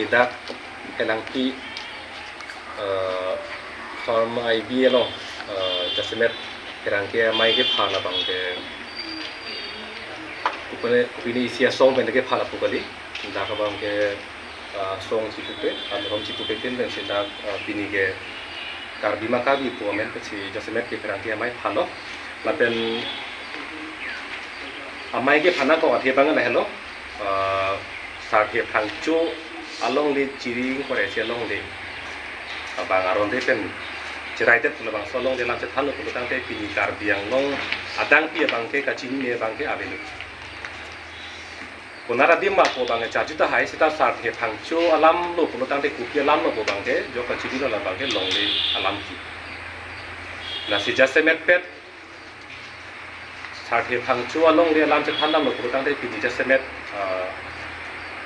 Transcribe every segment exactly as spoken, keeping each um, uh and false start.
Dak Helangpi, eh, Farm I B along, eh, jasemet pherangke amei kepha labang ke kopine, kopine isi asong pen kepha lapu kali. Dak abang ke, eh, song chipupe, amorom chipupe tin pensi dak, eh, pini ke Karbi ma Karbi pu amen pensi jasemet ke pherangke amei phalo. Lapen amei kepha nangkok athe abang lahelo, eh, Sarthe Phangcho alongle, Chiring Koresi alongle abang aron re pen cherai det labangso alongle alam chethanlo pulo tangte pini Karbi Anglong adangpi abang ke kachinine abang ke avelo. Konat adim ma pu abang ke charju tahai, seta Sarthe Phangcho alamlo pulo tangte kopi alamlo pu abang ke jok kachinilo labang ke longle alam ke. Lasi jasemet pet Sarthe Phangcho alongle alam chethan damlo pulo tangte pini jasemet, ah,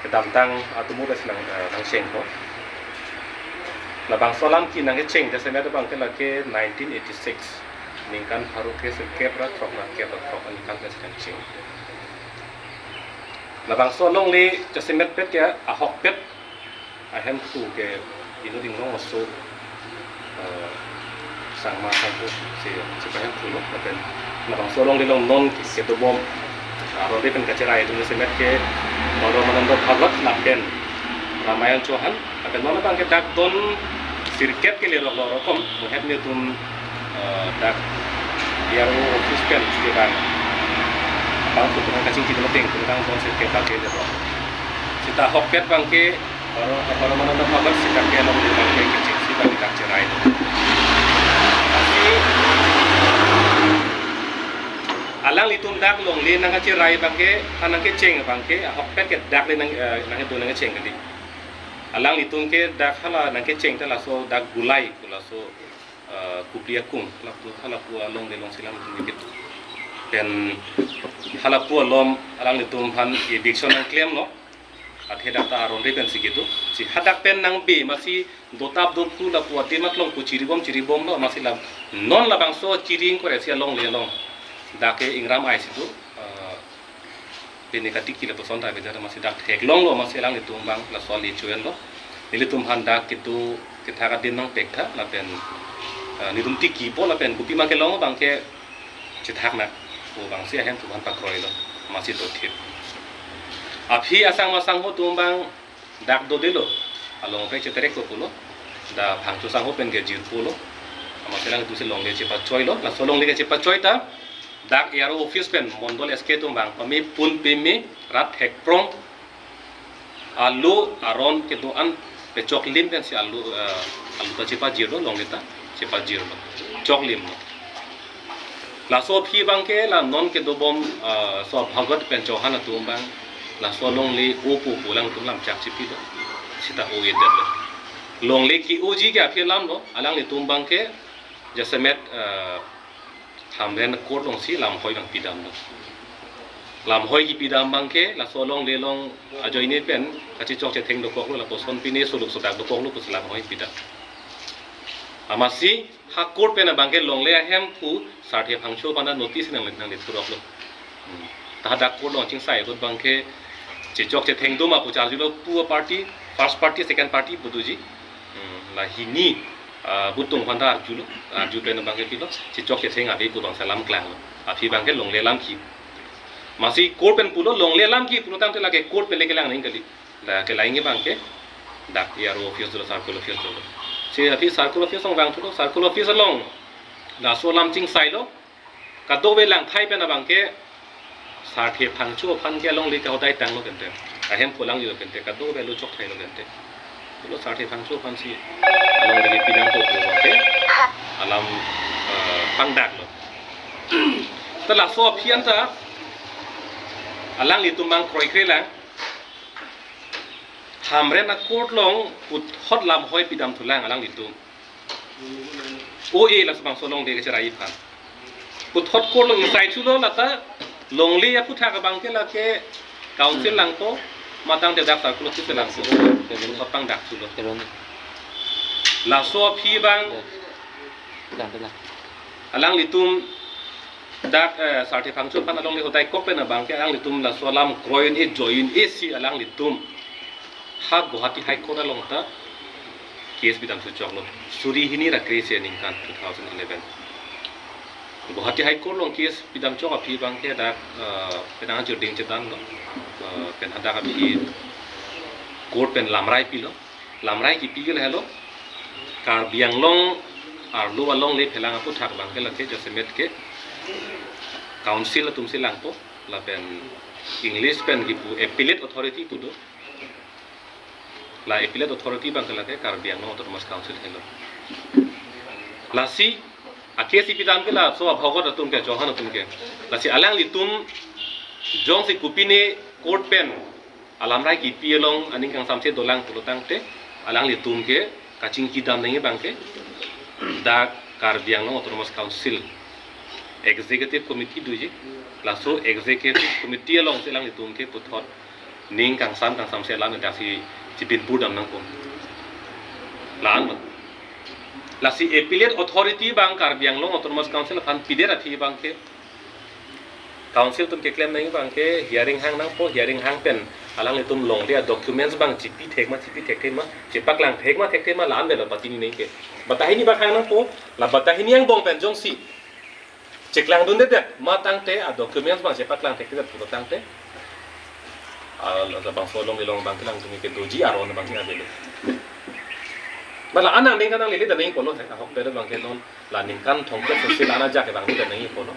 kedamtang atum ure silang, ah, nangchengpo. Labangso alam ke nangkecheng jasemet abang ke lake nineteen eighty-six, ningkan pharo kresirkep ra throk ra kep ra throk aningkan pensi nangcheng. Labangso alongle jasemet pet ke ahokpet ahemphu ke inut inglong aso, eh, sangma sangpo si, si pahemphu lo, lapen labangso alongle along non ke kedobom aron re pen kacherai atum jasemet ke Paramananda Bhagavat lapen Ramayan Chauhan, lapen non abang ke dak don sirkep ke lerok lo rokom, muhet netum, eh, dak D R O office pen si bang bang tu penang kachingki penting penang don sirkep dak ke lerok. Seta ahokpet abang ke Paro, Paramananda Bhagavat seta ke alongle abang ke kechengsi abang ke dak cherai. Lasi alanglitum dak longle nangkacherai abang ke, ha nangkecheng abang ke, ahokpet ke dak le nang, eh, nangkedo nangkecheng kali. Alanglitum ke dak hala nangkecheng ta laso dak Gulai pu laso, eh, Kupli akung, halapu, halapu alongle along si alanglitum kedo. Pen halapu alom alanglitum aphan eviction nangklemlo. Athe dak ta aron re pensi kedo. Si hadak pen nangbe masi dotap dophu lapu adim aklong pu chiribom chiribomlo, masi lam non labangso Chiring Koresi alongle along dak ke ingram ai si do, eh, pini katiki lapuson ta beda masi dak theklonglo, masi alanglitum abang laso ali chuenlo. Nelitum aphan dak kedo kethak adim nangpek tha lapen, eh, netum tikipo lapen kopima kelong abang ke chethak nang pu abang si ahemphu aphan pakroilo, masi dothip. Aphi asangma sangho atum abang dak dodelo, along pen cheterekpo pulo, dak Phangcho sangho pen ke jirpo lo, amatsi alangtum si longle chepachoilo, laso longle kechepachoi ta dak A R O office pen Mondol S K atum abang pame pun peme rat thekprong, alu aron kedo-an pechoklim pensi alu, eh, alu ta chepajirlo, longle ta chepajirlo, choklimlo. Laso aphi abang ke la non kedobom, eh, so Bhagavat pen Chauhan atum abang laso longle opo pu alangtum lamchak chipilo, seta o-edetlo. Longle ke-oji ke aphi alamlo, alanglitum abang ke jasemet, eh, Hamren court along si lamhoi abang pidamlo. Lamhoi kipidam abang ke laso longle along ajoine pen kachechok chetheng dokoklo, lapuson pine suluk sodak dokoklo pusi lamhoi pidam. Amatsi ha court pen abang ke longle ahemphu Sarthe Phangcho aphan notice nang, nangle thuroklo. Hmm. Ta hadak court along chingsai ahut abang ke chechok chetheng doma pu charjulo, pu party, first party, second party pu doji. Hmm, la hini, ah, butung aphan ta arjulo, arju pen abang ke pilo, chechok chetheng ave pu abang si alam klanglo. Aphi abang ke longle alam ke. Amatsi court pen pulo longle alam ke pulo tangte lake court pen le kelang nang kali. La kelang abang ke dak A R O office dolo, circle office dolo. Si aphi circle office along vangthulo, circle office along laso alam chingsailo. Kadokave langthai pen abang ke Sarthe Phangcho aphan ke alongle ke hodai tanglo kente. Ahemphu alanglilo kente, kadokave alu chokthailo kente. Pulo Sarthe Phangcho aphan si alongle ke pinangpo pu abang ke alam, eh, pangdaklo. Ta laso aphi anta alanglitum abang kroikre lang. Hamren a court along puthot lamhoi pidamthulang alanglitum. O-e, laso bangso longle kecherai aphan. Puthot court along ingsai thulo, lata longle aphuthak abang ke lake council langpo, matang dedak circle office langpo. Puthot pangdakthulo. Laso aphi abang alanglitum dak, eh, Sarthe Phangcho aphan alongle hodaikok pen abang ke alanglitum laso alam kroi un-e, joi un-e si alanglitum Ha Guwahati High Court along ta case pidam choklo. Suri hini ra kre-isi aningkan two thousand eleven. Guwahati High Court along case pidam chok aphi abangke dak, eh, penang ajuding chedan lo. Eh, pen hadak aphi court pen lamrai pilo. Lamrai kipi ke lahelo. Karbi Anglong arlo alongle phelang aphuthak abangke lake jasemet ke council atum si langpo. Lapen English pen kipu appellate authority pu do. La appellate authority abangke lake Karbi Anglong Autonomous Council helo. Lasi a-case ipidam ke laso abhogot atum ke, Chauhan atum ke. Lasi alanglitum jongsi kopine court pen alamrai kipi along aning kangsamse dolang pulo tangte, alanglitum ke kachingkidam nangji abangke dak Karbi Anglong Autonomous Council Executive Committee doji. Laso Executive Committee alongsi alanglitum ke puthot ning kangsam kangsamse alam daksi chipinpur dam nangpo. La-an lo. Lasi appellate authority abang Karbi Anglong Autonomous Council aphan pidet athi abangke council atum keklem nangji abangke hearing hang nangpo, hearing hang pen alanglitum longle a-documents abang chipi thek ma, chipi thekthe ma, chepaklang thek ma, thekthe ma, la-an avelo patini nangji ke. Bata hini abang hang nangpo, la bata hini angbong pen jongsi cheklangdundedet ma tangte, a-documents abang chepaklang thekthedet pulo tangte, ah, labangso along ilong abangke alanglitum ke doji, aron abangke avelo. Bala anang ningkan nanglele dan nangji pulo he, ahokpet abangke non la ningkan thomkep sose la-an ajak ke bang ni dan nangji pulo.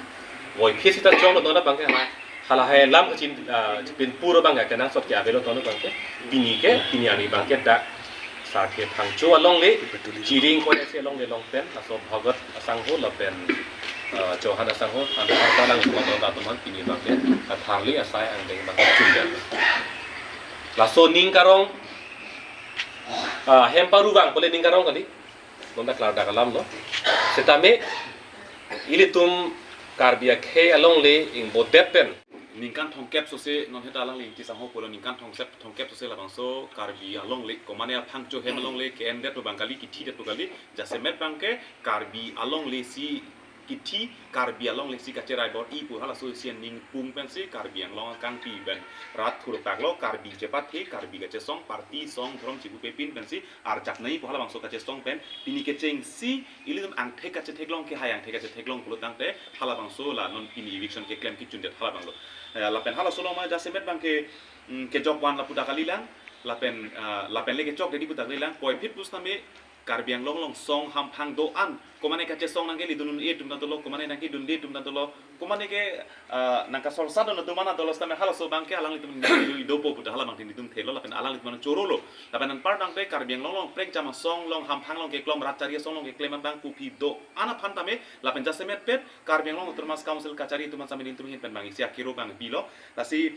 Voiphit sita choklo non abangke hala, hala hai alam kachin, ah, chipinpur abangke kenangsot ke avelo non abangke. Pini ke, pini arni abangke dak Sarthe Phangcho alongle, Chiring Koyasi alongle along pen, laso abhogot asangho lapen, eh, Chauhan asangho, anparta lang semua tahu tahu teman pini abangke, katharli asai angdeng abangke chundet. Laso ning karong, eh, hem paru abang pule ning karong kali, non ta klardak alam lo. Setame, ilitum Karbi akhei alongle ingbodet pen ningkan thomkep sose non heta alangli Ingti asangho pulo ningkan thomkep, thomkep sose labangso Karbi alongle, komane aphangcho hem alongle ke-endet pu abang kali, kithi det pu kali, jasemet abangke Karbi alongle si kithi, Karbi alongle si kacherai bor-i pu halaso isi aning pung pensi Karbi Anglong akangpi pen rat thurpak lo, Karbi chepathe, Karbi kachesong, party song, dhorom chibu pepin pensi arjak nangji pu halabangso kachesong pen pini kechengsi ilitum angthek kachetheklong ke hai angthek kachetheklong pulo tangte halabangso la non pini eviction keklem kechundet halabanglo. Eh, lapen halaso along ma jasemet abangke, mm, kejok van lapu ta kalilang, lapen, ah, lapen le kechok dedi pu ta kalilang, voiphit pusitame Karbi Anglong along song hamphang do-an, komane kachesong nangkelidun un-e atum tangtolo, komane nangkedunde atum tangtolo, komane ke, ah, nangkasorsa dun atum ana dolo setame halaso abangke alanglitum nangkelu dopo pu ta halabangke nelitum thelo lapen alanglitum chorolo. Lapen anpar tangte Karbi Anglong along prek jama song along hamphang along keklem, rat chari asong along keklem abang kopi do-an aphan tame, lapen jasemet pet Karbi Anglong Autonomous Council kachari atum an sami nelitum ahin pen abang isi akero abang bilo. Lasi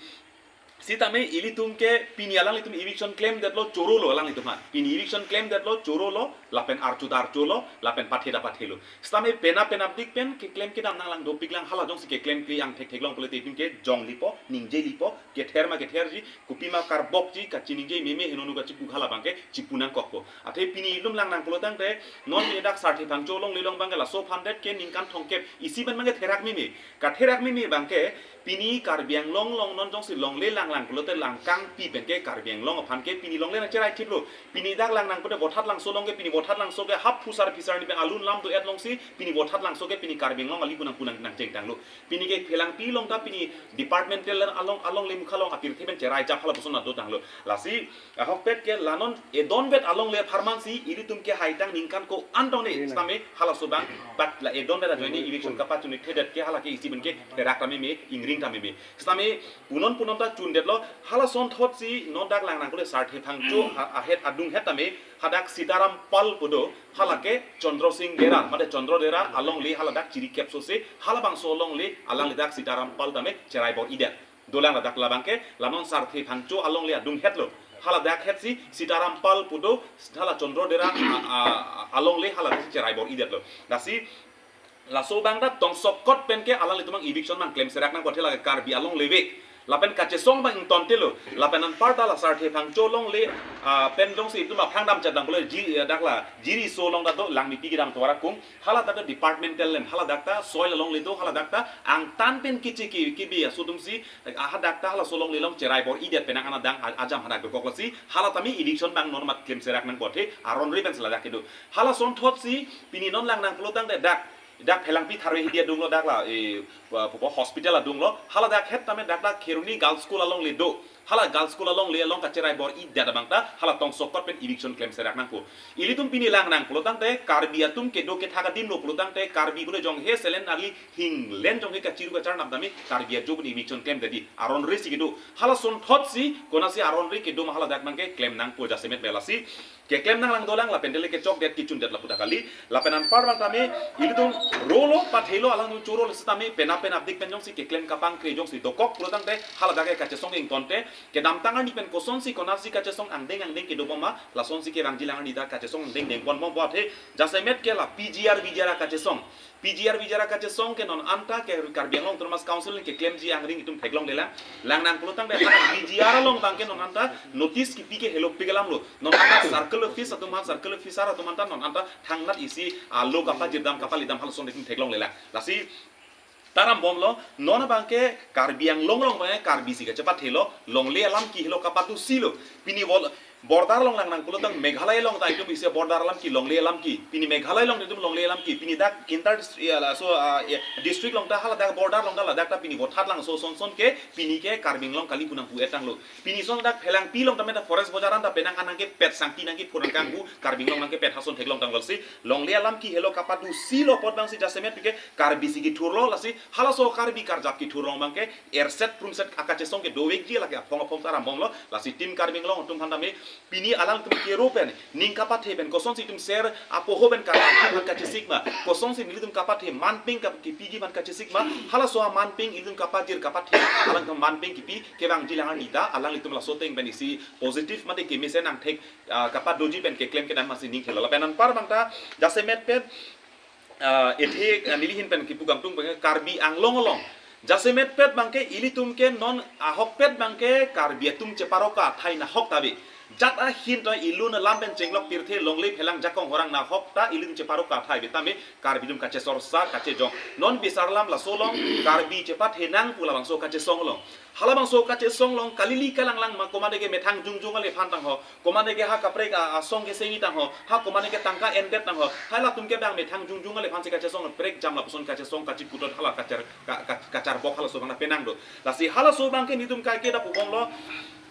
sitame ilitum ke pini alanglitum eviction klemdetlo, chorolo alanglitum ha. Pini eviction klemdetlo, chorolo, lapen archu ta archulo, lapen pathe ta pathelo. Sitame penap penapdik pen keklem kedam nanglang dopiklang, hala jongsi keklem kri angthek theklong pulote itum ke jonglipo, ningjelipo, kether ma ketherji, kopima karbokji, kachiningje meme henono kachipu halabangke chipu nangkokpo. Athe pini ilum langnang pulo tangte, non pini dak Sarthe Phangcho alongle along abangke laso aphan det ke ningkan thomkep isi pen abangke therak meme. Katherak meme abangke pini Karbi Anglong along non jongsi longle langlang pulote langkangpi penke Karbi Anglong aphan ke pini longle nangcherai thiplo. Pini dak langnang pulote Vothatlangso along ke pini Vothatlangso ke hap phusar phisar ni pen alun lam do-et longsi pini Vothatlangso ke pini Karbi Anglong ali punang punang nangchengtanglo. Pini ke phelangpi along ta pini departmental along alongle mukha along apirthe pen cherai chap halapuson na dotanglo. Lasi ahokpet ke la non edonbet alongle apharman si ilitum ke haitang ningkan ko-an tong ne sitame halaso abang pat la edonbet ajoine eviction kapachunthedet ke hala ke isi pen ke therak ta meme, ingring ta meme. Sitame punon punon ta chundetlo, halason thotsi non dak langnang kule Sarthe Phangcho a-, ahet adunghet tame hadak Sitaram Pal pu do, hala ke Chandra Singh Dera, mate Chandra Dera alongle hala dak chirikep sose, halabangso alongle alangli dak Sitaram Pal tame cherai bor-idet. Dolang ladak labangke, la non Sarthe Phangcho alongle adunghetlo. Hala dak hetsi Sitaram Pal pu do, hala Chandra Dera a, a, a, alongle hala dak cherai bor-idetlo. Lasi laso abang ta tongsokot penke alanglitum abang eviction abang klemserak nangpo, athe lake Karbi alongle vek. Lapen kachesong abang ingtontelo. Lapen anparta la Sarthe Phangcho alongle, ah, pen jongsi itum aphrang damchet dampo le ji, eh, dak la Jiriso along ta do Langmepi kedam tovar akung. Hala dak departmental land, hala dak ta soil alongle do, hala dak ta angtan pen kichi ki, kibi aso atumsi, ah, hadak ta halaso alongle along cherai bor-idet penang ana dang a-, ajam hadak dokok lasi. Hala tame eviction abang non mat klemserak nangpo athe, aron ri pen si ladak kedo. Halason thotsi, pini non lang nangpulo tangte dak, dak Phelangpi Tharve Hidi adunglo dak la, eh, pa, pa, pa, hospital adunglo. Hala dak het tame dak dak Kheroni Girls School alongle do. Hala Girls School alongle along kacherai bor-idet abang ta, hala tongsokot pen eviction klemserak nangpo. Ilitum pini lang nangpulo tangte, Karbi atum kedo kethak adim lo pulo tangte, Karbi bule jonghe selen nali hinglen jonghe kachiru kacharnap tame, Karbi ajo pen eviction klemdetji. Aron ri si kedo. Halason thotsi, konatsi aron ri kedo ma hala dak abangke klem nangpo jasemet belasi. Keklem nanglang dolang lapen dele kechokdet kechundet lapu ta kali. Lapen anpar abang tame, ilitum rolo pathelo alangtum choro le sitame, penap penapdik pen jongsi keklem kapangkre jongsi dokok pulo tangte, hala dak ke kachesong ingtonte, kedamtang arni pen kosonsi konatsi kachesong angdeng angdeng kedo bom ma, lasonsi kevangji lang arni ta kachesong angdeng dengpon bompo athe, jasemet ke la P G R V G R akachesong. P G R V G R akachesong ke non anta ke Karbi Anglong Autonomous Council keklemji angring itum theklonglelang. Lang nangpulo tangte V G R along abangke non anta notice kipi ke helopik alam lo. Non anta circle office atum aphan, circle officer atum anta non anta thangnat isi alo kapajir dam kapali dam halason itum theklonglelang. Lasi ta rambomlo, non abangke Karbi Anglong along abangke Karbi si kachepathelo, longle alam ke helo kapatu silo. Pini vol-, border along lang nangpulo tang Meghalaya along ta itum isi border alam ke longle alam ke. Pini Meghalaya along itum longle alam ke. Pini dak inter dist-, ya, laso, ah, ya, district along ta hala dak border along ta ladak ta pini vothat langso son son ke pini ke Karbi Anglong kali pu nangpu-et tanglo. Pini son dak Phelangpi along tame ta forest bojar an ta penang an nangkepet sangti nangkephur nangkanghu Karbi Anglong nangkepet hason theklong tanglo si. Longle alam ke helo kapatu silo apot abangsi jasemet ke Karbi si kethurlo lasi halaso Karbi karjap kethur along abangke erset prumset akachesong ke dovekji lake aphong aphong ta rambomlo lasi Team Karbi Anglong atum aphan tame pini alangtum kero pen ning kapathe pen kosonsi itum ser apoho pen Karbi aphan kachesik ma kosonsi nelitum kapathe manpeng kap-, kipiji aphan kachesik ma halaso amanpeng ilitum kapajir kapathe alangtum manpeng kipi kevangji lang arni ta alanglitum laso ateng pen isi positive mate kemesen angthek, ah, kapadoji pen keklem kedam masi ning thelo lapen anpar abang ta jasemet pen ah, ethe, ah, neli ahin pen kipu kangtung abangke Karbi Anglong along. Jasemet pet abangke ilitum ke non ahokpet abangke Karbi atum cheparoka athai nahok ta ave. Jat ahin to ilun alam pen chenglok tirthe longle phelang jakong horang nahok ta ilitum cheparoka athai ave tame Karbi atum kachesor sa kachejong. Non bisar alam laso along Karbi chepathenang pu labangso kachesong along. Halabangso kachesong along kalili kalanglang ma komane ke methang jungjung ale aphan tang ho. Komane ke ha kaprek a, asong ke sengi tang ho. Ha komane ke tangka endet tang ho. Halatum ke abang methang jungjung ale aphan si kachesong prek jam lapuson kachesong kachiputot hala kachar, ka, ka, kacharbok halaso abang penang do. Lasi halaso abangke nelitum kaike ta pubomlo.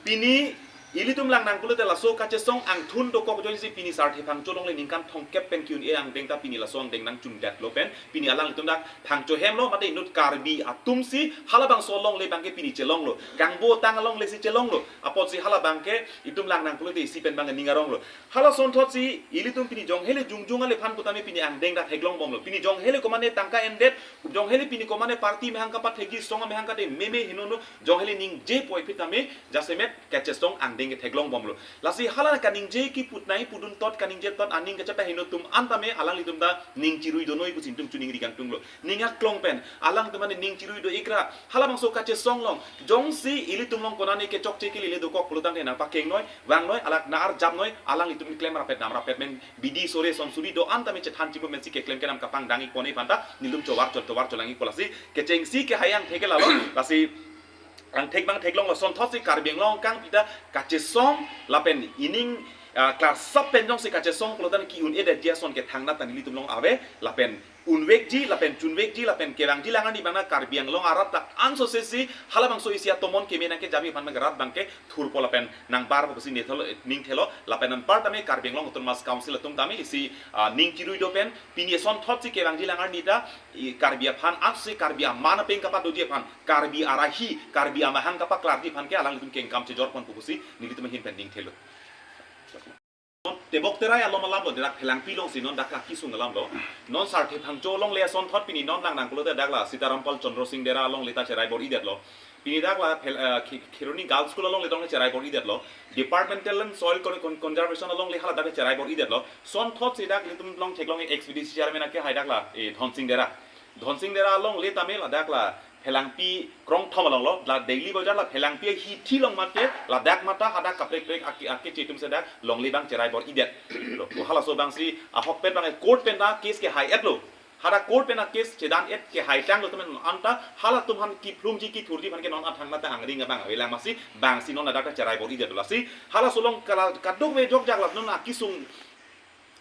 Pini ilitum lang nangpulote laso kachesong angthun dokok ajoinesi pini Sarthe Phangcho alongle ningkan thomkep pen ki-un-e angdeng ta pini laso angdeng nangchundetlo pen. Pini alanglitum dak Phangcho hemlo mate inut Karbi atumsi halabangso alongle abangke pini chelonglo. Kangbotang alongle si chelonglo. Apotsi hala abangke itum lang nangpulote isi pen abang ning aronglo. Halason thotsi ilitum pini jonghele jungjung ale aphan putame pini angdeng dak theklongbomlo. Pini jonghele komane tangka endet, jonghele pini komane party amahang kapathekji, song amahang kate meme henono, jonghele ningje puvoiphit tame jasemet kachesong angdeng ke theklongbomlo. Lasi hala kaningje kiputnai pudun tot kaningje tot aning kachepaheno atum an tame alanglitum ta ning chirui donoi pusi itum chuningri kangtunglo. Ning aklong pen alangtum mane ning chirui do ikra. Halabangso kachesong along jongsi ilitum along konane ke chokche kelile dokok pulo tangte nangpakengnoi, vangnoi, alak na-arjapnoi, alanglitum klem rapet dam rapet men bidi sore son suri do-an tame chethan chimu mensi keklem kedam kapangdang ikpon iphanta nelitum chovar chot tovar cholang ikpo lasi kechengsi kehai angthek ke lalo lasi angthek abang theklonglo. Son thotsi Karbi Anglong kangpi ta kachesong lapen ining, ah, klarsap pen jongsi kachesong pulo tangte ki-un-edetji ason ke thangnat ta nelitum along ave lapen unvekji lapen chunvekji lapen kevangji lang arni abang na Karbi Anglong arat ta anso sesi halabangso isi atomon keme nangkejami aphan abang rat abangke thurpo lapen nangbarpo pusi nethelo, ning thelo lapen anpar tame Karbi Anglong Autonomous Council atum tame isi, ah, ning chirui do pen pini son thotsi kevangji lang arni ta i Karbi aphan ansi Karbi aman apeng kapadoji aphan Karbi arahi Karbi amahang kapaklarji aphan ke alanglitum kengkam chejorponpo pusi nelitum ahin pen ning thelo. Tebok Terai alom alamlo, dak Phelangpi alongsi non dak kesung alamlo. Non Sarthe Phangcho alongle ason thot pini non lang nangpulote dak la Sitaram Pal Chandra Singh Dera alongle ta cherai bor-idetlo. Pini dak la Phel-, eh, Khe-, Kheroni Girls School alongle tong cherai bor-idetlo. Departmental Land Soil Con-, Con-, Conservation alongle hala dak cherai bor-idetlo. Son thotsi dak nelitum along theklong ex V D C chairman ake hai dak la, eh, Dhon Singh Dera. Dhon Singh Dera alongle tame ladak la Phelangpi krongthom along lo, la Daily Bazar la Phelangpi ahithi along mate, ladak mate hadak kaprek prek ake ake chetum sedak longle abang cherai bor-idet lo. Halaso abangsi ahokpet abang court pen ta case kehai-et lo. Hadak court pen ta case chedan-et kehai tanglo atum anta halatum aphan kiphlumji kithurji aphan ke non athang mate angring abang avelang, amatsi abangsi non ladak ta cherai bor-idet lo. Lasi halaso along kala kadokave jokjak la non akesung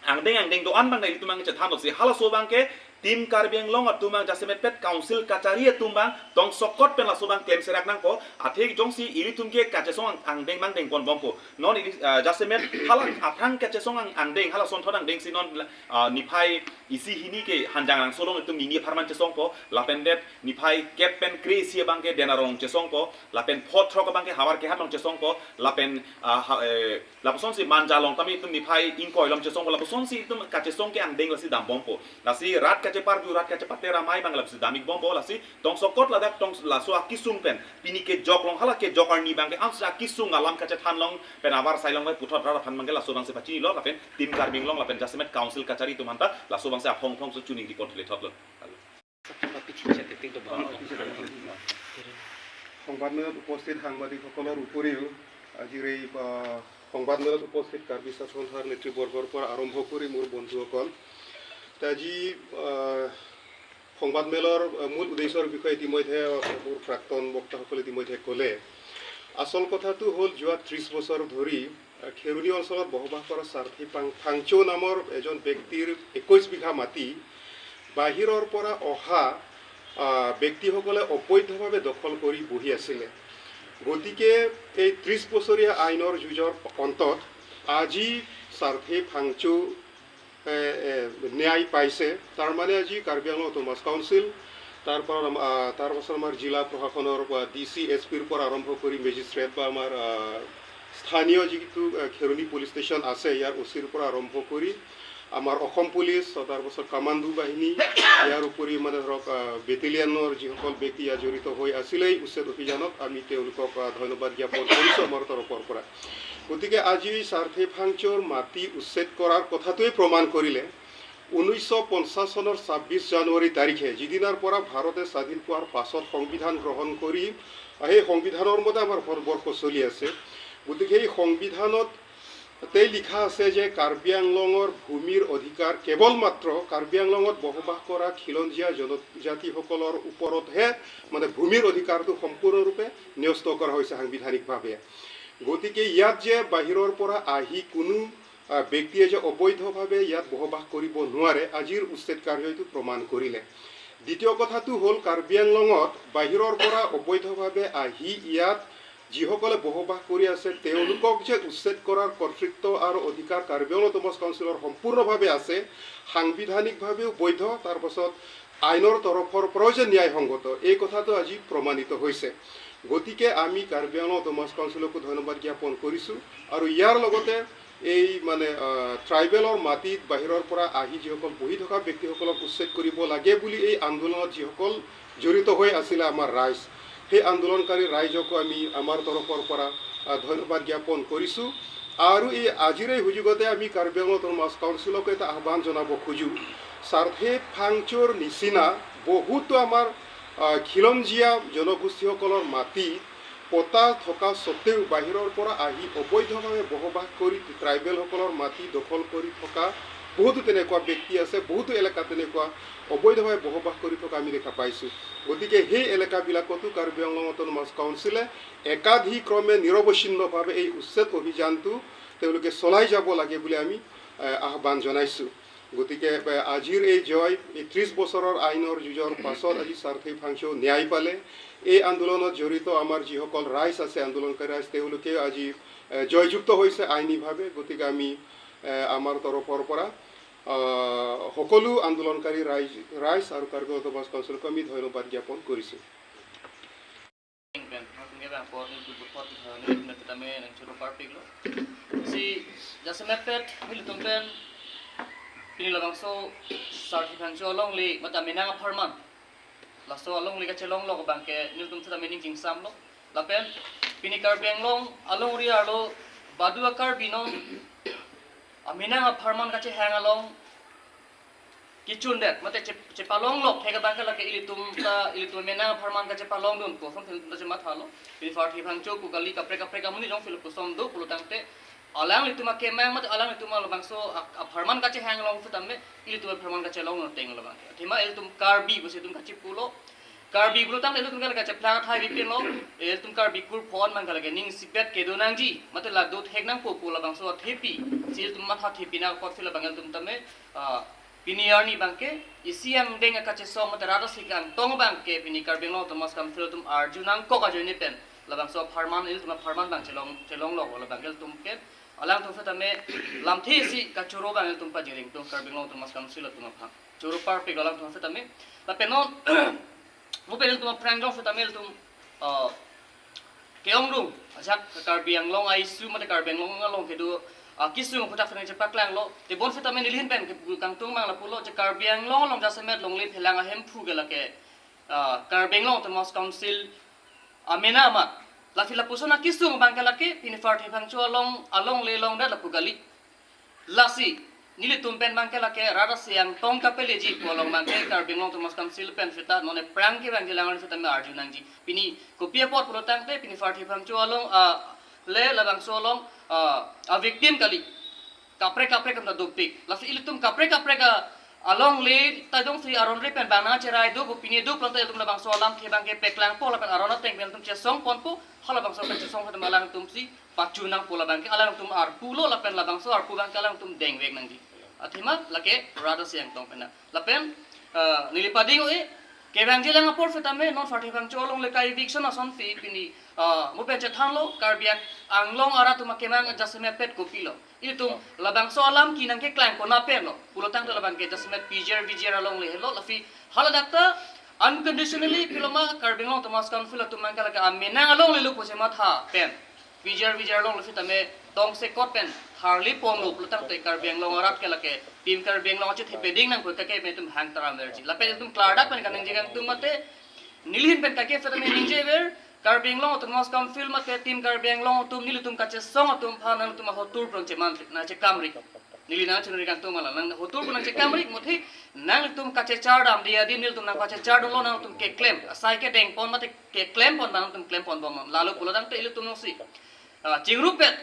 angdeng angdeng do-an abang nelitum abang chethan dosi, halaso abang ke Team Karbi Anglong atum abang jasemet pet council kachari atum abang tongsokot pen laso abang klem serak nangpo. Athe jongsi ilitum ke kachesong ang- angdeng abang dengpon bompo. Non ili, ah, jasemet hala aphrang kachesong ang- angdeng, hala sonthot angdengsi non, ah, niphai isi hini ke Hanjangrangso along itum nini apharman chesongpo, lapen det niphai kep pen kre-isi abang ke Dena along chesongpo, lapen pho throk abang ke Howraghat along chesongpo, lapen, ah, ha, eh, lapusonsi Manja along tame itum niphai ingkoi along chesongpo, lapusonsi itum kachesong ke angdeng lasi dambompo. Lasi rat kacheparju, rat kachepater amei abang lasi dam-ikbompo, lasi tongsokot ladak tong laso akesung pen pini kejok along, hala kejok arni abang ke ansi akesung alam kachethan along pen avarsai along bai puthot rat aphan abang ke laso abangsi pachinilo, lapen Team Karbi Anglong lapen jasemet council kachari atum anta laso abangsi aphong phongso chuningri pon thule thotlo. সংবাদমেলত উপস্থিত সাংবাদিকসকলৰ উপৰিও আজিৰ এই, আহ, সংবাদমেলত উপস্থিত কাৰ্বি ছাত্ৰ সন্থাৰ নেতৃবৰ্গৰ পৰা আৰম্ভ কৰি মোৰ বন্ধুসকল, তে আজি, আহ, সংবাদমেলৰ, আহ, মূল উদ্দেশ্যৰ বিষয়ে ইতিমধ্যে, আহ, মোৰ প্ৰাক্তন বক্তাসকলে ইতিমধ্যে ক'লে। আচল কথাটো হ'ল, যোৱা ত্ৰিশ বছৰ ধৰি, আহ, খেৰণি অঞ্চলত বসবাস কৰা সাৰ্থী ফাং-, ফাংচৌ নামৰ এজন ব্যক্তিৰ একৈশ বিঘা মাটি বাহিৰৰ পৰা অহা, আহ, ব্যক্তিসকলে অবৈধভাৱে দখল কৰি বহি আছিলে। গতিকে এই ত্ৰিশ বছৰীয়া আইনৰ যুঁজৰ অন্তত আজি সাৰ্থী ফাংচৌ, এ, এ, ন্যায় পাইছে। তাৰমানে আজি কাৰ্বি আংলং অট'নমাছ কাউন্সিল, তাৰ পৰা, আহ, তাৰ পাছত আমাৰ জিলা প্ৰশাসনৰ পৰা ডি চি, এছ পিৰ পৰা আৰম্ভ কৰি মেজিষ্ট্ৰেট বা আমাৰ, আহ, স্থানীয় যিটো, আহ, খেৰণি পুলিচ ষ্টেচন আছে, ইয়াৰ অ' চিৰ পৰা আৰম্ভ কৰি আমাৰ অসম পুলিচ, তাৰ পাছত কামাণ্ডো বাহিনী, ইয়াৰ উপৰি মানে ধৰক, আহ, বেটেলিয়নৰ যিসকল ব্যক্তি ইয়াত জড়িত হৈ আছিলে এই উচ্ছেদ অভিযানত, আমি তেওঁলোকক, আহ, ধন্যবাদ জ্ঞাপন কৰিছোঁ আমাৰ তৰফৰ পৰা। গতিকে আজি এই সাৰ্থী ফাংচৌৰ মাটি উচ্ছেদ কৰাৰ কথাটোৱে প্ৰমাণ কৰিলে, ঊনৈছশ পঞ্চাছ চনৰ ছাব্বিছ জানুৱাৰী তাৰিখে, যিদিনাৰ পৰা ভাৰতে স্বাধীন পোৱাৰ পাছত সংবিধান গ্ৰহণ কৰি, সেই সংবিধানৰ মতে আমাৰ ভাৰতবৰ্ষ চলি আছে। গতিকে সেই সংবিধানতে লিখা আছে যে কাৰ্বি আংলঙৰ ভূমিৰ অধিকাৰ কেৱল মাত্ৰ কাৰ্বি আংলঙত বসবাস কৰা খিলঞ্জীয়া জনজাতিসকলৰ ওপৰতহে, মানে, ভূমিৰ অধিকাৰটো সম্পূৰ্ণৰূপে ন্যস্ত কৰা হৈছে সাংবিধানিকভাৱে। গতিকে ইয়াত যে বাহিৰৰ পৰা আহি কোনো, আহ, ব্যক্তিয়ে যে অবৈধভাৱে ইয়াত বসবাস কৰিব নোৱাৰে, আজিৰ উচ্ছেদ কাৰ্যইটো প্ৰমাণ কৰিলে। দ্বিতীয় কথাটো হ'ল, কাৰ্বি আংলঙত বাহিৰৰ পৰা অবৈধভাৱে আহি ইয়াত যিসকলে বসবাস কৰি আছে, তেওঁলোকক যে উচ্ছেদ কৰাৰ কৰ্তৃত্ব আৰু অধিকাৰ কাৰ্বি আংলং অট'নমাছ কাউন্সিলৰ সম্পূৰ্ণভাৱে আছে, সাংবিধানিকভাৱেও বৈধ, তাৰ পাছত আইনৰ তৰফৰ পৰাও যে ন্যায়সংগত, এই কথাটো আজি প্ৰমাণিত হৈছে। গতিকে আমি কাৰ্বি আংলং অট'নমাছ কাউন্সিলকো ধন্যবাদ জ্ঞাপন কৰিছোঁ আৰু ইয়াৰ লগতে এই, মানে, আহ, ট্ৰাইবেলৰ মাটিত বাহিৰৰ পৰা আহি যিসকল বহি থকা ব্যক্তিসকলক উচ্ছেদ কৰিব লাগে বুলি এই আন্দোলনত যিসকল জড়িত হৈ আছিলে আমাৰ ৰাইজ, সেই আন্দোলনকাৰী ৰাইজকো আমি আমাৰ তৰফৰ পৰা, আহ, ধন্যবাদ জ্ঞাপন কৰিছোঁ। আৰু এই আজিৰ এই সুযোগতে আমি কাৰ্বি আংলং অট'নমাছ কাউন্সিলকো এটা আহ্বান জনাব খোজোঁ, সাৰ্থী ফাংচৌৰ নিচিনা বহুতো আমাৰ, আহ, খিলঞ্জীয়া জনগোষ্ঠীসকলৰ মাটি পট্টা থকা স্বত্বেও বাহিৰৰ পৰা আহি অবৈধভাৱে বসবাস কৰি ট্ৰাইবেলসকলৰ মাটি দখল কৰি থকা বহুতো তেনেকুৱা ব্যক্তি আছে, বহুতো এলেকাত তেনেকুৱা অবৈধভাৱে বসবাস কৰি থকা আমি দেখা পাইছোঁ। গতিকে সেই এলেকাবিলাকতো কাৰ্বি আংলং অট'নমাছ কাউন্সিলে একাধিক্ৰমে নিৰৱচ্ছিন্নভাৱে এই উচ্ছেদ অভিযানটো তেওঁলোকে চলাই যাব লাগে বুলি আমি, এ, আহ্বান জনাইছোঁ। গতিকে, এ, আজিৰ এই জয়, এই ত্ৰিশ বছৰৰ আইনৰ যুঁজৰ পাছত আজি সাৰ্থী ফাংচৌ ন্যায় পালে। এই আন্দোলনত জড়িত আমাৰ যিসকল ৰাইজ আছে, আন্দোলনকাৰী ৰাইজ, তেওঁলোকে আজি, এ, জয়যুক্ত হৈছে আইনীভাৱে। গতিকে আমি, এ, আমাৰ তৰফৰ পৰা, আহ, সকলো আন্দোলনকাৰী ৰাইজ, ৰাইজ আৰু কাৰ্বি অট'নমাছ কাউন্সিলক আমি ধন্যবাদ জ্ঞাপন কৰিছোঁ। Pen, nangtum ke bang po, nangtum bupot, eh, nangtum na tame nangchoro parpik lo. Si, jasemet pet, nelitum pen, pini labangso, sathi phangcho alongle, mate menang apharman. Laso alongle kachelong lo abang ke, nelitum tame ning chingsam lo. Lapen, pini Karbi Anglong, alongri arlo, badu a Karbi non, a menang apharman kachehang along, kechundet, mate che-, chepalonglok, thek abang ke lake ilitum ta, ilitum mena apharman kachepalongdun, koson ilitum ta chemathalo. Pini pharthe phangcho pu kali kaprek kaprek amonit jongsi lapuson do pulo tangte, alanglitum akemang mate alanglitum labangso a-, apharman kachehang along setame, ilitum apharman kachelong ateng labang. Athema ilitum Karbi pusi itum kachipulo. Karbi pulo tangte ilitum ke lake cheplang athai bipinlo, ilitum Karbi kurphon abang ke lake ning isipet kedo nangji, mate la dothek nangpo pu labangso athepi, si ilitum matha thepi nangkok si labang ilitum tame, ah, pini arni abang ke, isi angdeng akachesong mate rat asi kangtong abang ke pini Karbi Anglong Autonomous Council atum arju nangkok ajoine pen, labangso apharman ilitum apharman abang chelong, chelonglok labang ke ilitum ke, alangtum setame lamthe isi kachoro abang ilitum pajireng tung Karbi Anglong Autonomous Council atum aphan. Choro parpik alangtum setame. Lapen non, mo pen ilitum aphrang jong setame ilitum, ah, ke-ong dung, ajak Karbi Anglong a-issue mate Karbi Anglong along kedo, ah, kesung aphuthak setame chepaklanglo. Tebon setame neli ahin pen kepu kangtung abang lapulo, je Karbi Anglong along jasemet longle phelang ahemphu ke lake, ah, Karbi Anglong Autonomous Council amena amat. Lasi lapuson akesung abang ke lake, pini pharthe phangcho along, alongle longdet lapu kali. Lasi, nelitum pen abang ke lake rat asi angtong kapeleji pu along abang ke Karbi Anglong Autonomous Council pen seta non aphrang kevangji alang setame arju nangji. Pini kopi apot pulo tangte, pini pharthe phangcho along, ah, le labangso along, ah, a-victim kali. Kaprek kaprek atum ta dopik. Lasi ilitum kaprek kaprek a-, alongle ta jongsi aron ri pen bang nangcherai do, pu pini do pulo tangte ilitum labangso alamthe abang ke paklangpo lapen aron ateng pen ilitum chesongponpo, halabangso kachesong setame alangtum si pachu nangpo labang ke, alangtum arpulo lapen labangso arpu abang ke alangtum dengvek nangji. Athema lake rat asi angtong pen na. Lapen, ah, neli pading o-e, kevangji alang apor setame non pharthe phangcho alongle ka-eviction asonsi pini, ah, mo pen chethanlo, Karbi Anglong arat atum akemang jasemet pet kopilo. Ilitum labangso alam ke nangkeklang konat penlo pulo tangte labang ke jasemet P G R V G R alongle helo, lasi haladak ta unconditionally piloma Karbi Anglong Autonomous Council atum abang ke lake amenang alongle lo pu chematha pen P G R V G R alongle setame tongsekot pen tharliponlo pulo tangte Karbi Anglong arat ke lake Team Karbi Anglong achethe peding nangkok kake pen itum hang taram verji. Lapen itum klardak pen kaningje kangtung mate, neli ahin pen kake setame ningjever, Karbi Anglong Autonomous Council mate Team Karbi Anglong atum nelitum kachesong atum aphan nangtum ahotur pron cheman nangchekamri. Neli nangchonri kangtung mala nang hotur pron nangchekamri, muthe nangtum kachechar dam dia di nelitum nangpachechar dunlo, nangtum keklem, asai kedengpon mate keklemponbom, nangtum klemponbom. Lalo pulo tangte ilitum nongsi, ah, chingrupet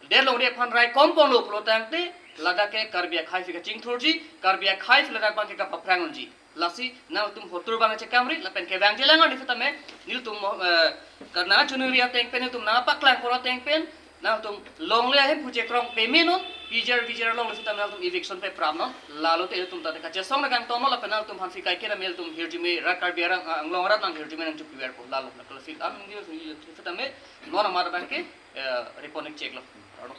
det longri aphan raikomponlo pulo tangte, ladak ke Karbi akhei aphi kachingthurji, Karbi akhei aphi ladak abang ke kapaphrang unji. Lasi nangtum hotur abang chekamri, lapen kevangji alang arni setame, nelitum mo, eh, karna chunuri ateng pen, nelitum nangpaklangpon ateng pen, nangtum longle ahemphu chekrong pamenon, P G R V G R alongle setame nangtum eviction peprapnon, lalo te ilitum ta kachesong nangkangtonglo, lapen nangtum aphan aphi kaike nang ilitum hirjume, rat Karbi arang, ah, Anglong arat nang hirjume nangchopiverpo, lalo, lalo feel am ngi setame, non amat abang ke, eh, reponik cheklo. Arno.